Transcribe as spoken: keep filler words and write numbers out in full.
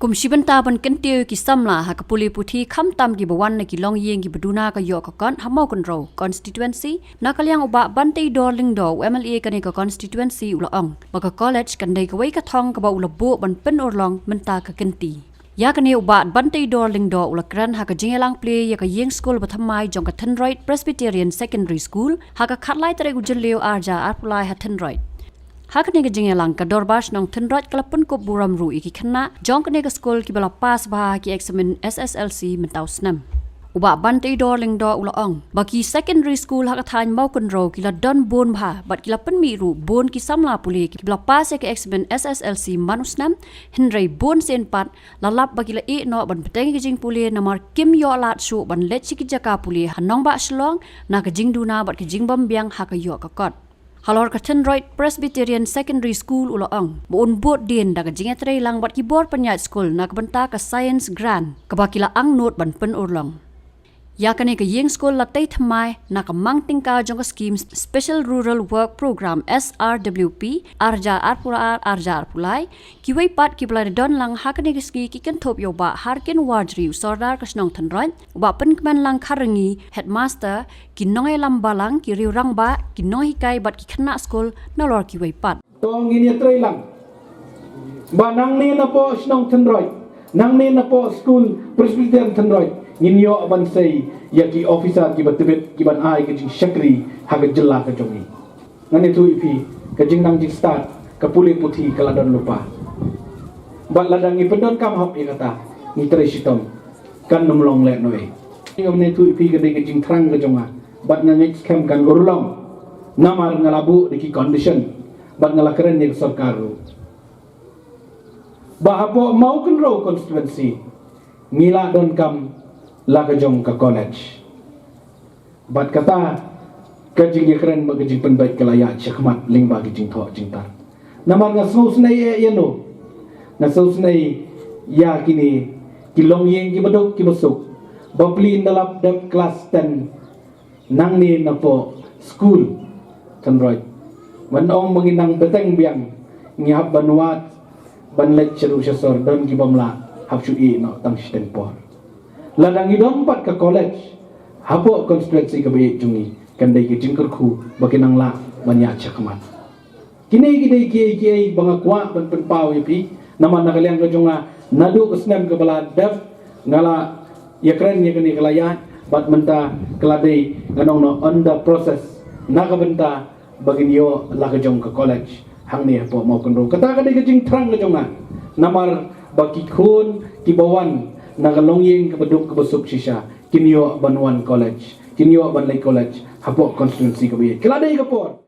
Kum shi bynta ban kyntiew ïa ki samla ha ka pule puthi, khamtam kiba wan na ki longïing kiba duna ka ïoh ka kot ha Mawkynrew constituency, na ka liang u Bah Banteidor Lyngdoh, u M L A kane ka constituency, u la ong ba ka college kan dei kawei ka thong kaba u la buh ban pynurlong mynta ka kynti. Ïa kane u Bah Banteidor Lyngdoh u la kren ha ka jingïalang plie ïa ka ïing skul bathymmai jong ka Thynroit Presbyterian Secondary School ha ka khatlai tarik u Jylliew arhajar arphew lai ha Thynroit. Ha kane ka jingïalang, ka Dorbar Shnong Thynroit ka la pynkup burom ruh ïa ki khynnah jong kane ka skul kiba la pass bha ha ki eksamin S S L C mynta u snem. U Bah Banteidor Lyngdoh u la ong ba ki secondary school ha ka thaiñ Mawkynrew ki la don bun bha bad ki la pynmih ruh bun ki samla pule kiba la pass ïa ki eksamin S S L C man u snem, hynrei bun sien pat la lap ba ki la ïeh noh ban bteng ïa ka jingpule namar kim ïoh lad shuh ban leit sha ki jaka pule ha nongbah Shillong na ka jingduna bad ka jingbym biang ha ka ïoh ka kot. Halor ka Thynroit Presbyterian Secondary School u la ong ba un bud dien da ka jingïatreilang bad ki bor pynïaid skul na ka bynta ka Science Grant kaba ki la angnud ban pynurlong. Ïa kane ka ïing skul la tei thymmai na ka mang tyngka jong ka skhim Special Rural Work Programme, S R W P, arhajar arphew ar arhajar arphew lai. Kiwei pat kiba la don lang ha kane ka sngi ki kynthup ïa u Bah Harkin Warjri, u Sordar ka shnong Thynroit, u Bah Pynkmenlang Kharrangi, headmaster, ki nongïalam balang, ki riew rangbah, ki nonghikai bad ki khynnah skul nalor kiwei pat. To ngin ïatreilang ba nangne napoh shnong Thynroit, nangne napoh skul Presbyterian Thynroit, ngin ïoh ban sei ïa ki officer kiba tbit kiban ai ka jingshakri ha ka jylla ka jong ngi. Ngan ïathuh ïa phi, ka jingnang jingstad, ka pule puthi ka la don lypa. Bad lada ngi pyndonkam hok ïa kata, ngi trei shitom, kan ym long lehnohei. Ngan ïathuh ïa phi, ka dei ka jingthrang ka jong nga bad nga ngeit skhem kan urlong. Namar nga la buh da ki condition bad nga la kren ïa ka sorkar ruh ba hapoh Mawkynrew constituency ngi la donkam la ka jong ka college. Bad kata ka jingïakren bad ka jingpynbeit ka la ïaid shakhmat lyngba ki jingthoh jingtar. Namar nga sngewsynei ïa, ïa no, nga sngewsynei ïa kine ki longïing kiba duk kiba suk, ba plie ynda la dep klas ten nangne napoh skul Thynroit. Ban ong ba ngi nang bteng biang, ngi hap ban wad ban leit shaduh shasor, don kibym lah hap shu ïeh noh tang shiteng por. Lada ngi don pat ka college hapoh constituency kaba ïeit jong ngi, kan dei ka jingkyrkhu ba kin nang lah ban ïaid shakhmat. Kine ki dei kiei kiei ba nga kwah ban pynpaw ïa phi, namar na ka liang ka jong nga, naduh ka snem kaba la dep nga la ïakren ïa kane ka la ïaid, bad mynta ka la dei, ngan ong noh, under process na ka bynta ba kin ïoh la ka jong ka college hangne hapoh Mawkynrew. Kata ka dei ka jingthrang ka jong nga, namar ba ki khun kiba wan na ka longïing kaba duk kaba suk shisha kin ïoh ban wan college, kin ïoh ban leit college hapoh constituency kaba ïeit. Ka la dei ka por.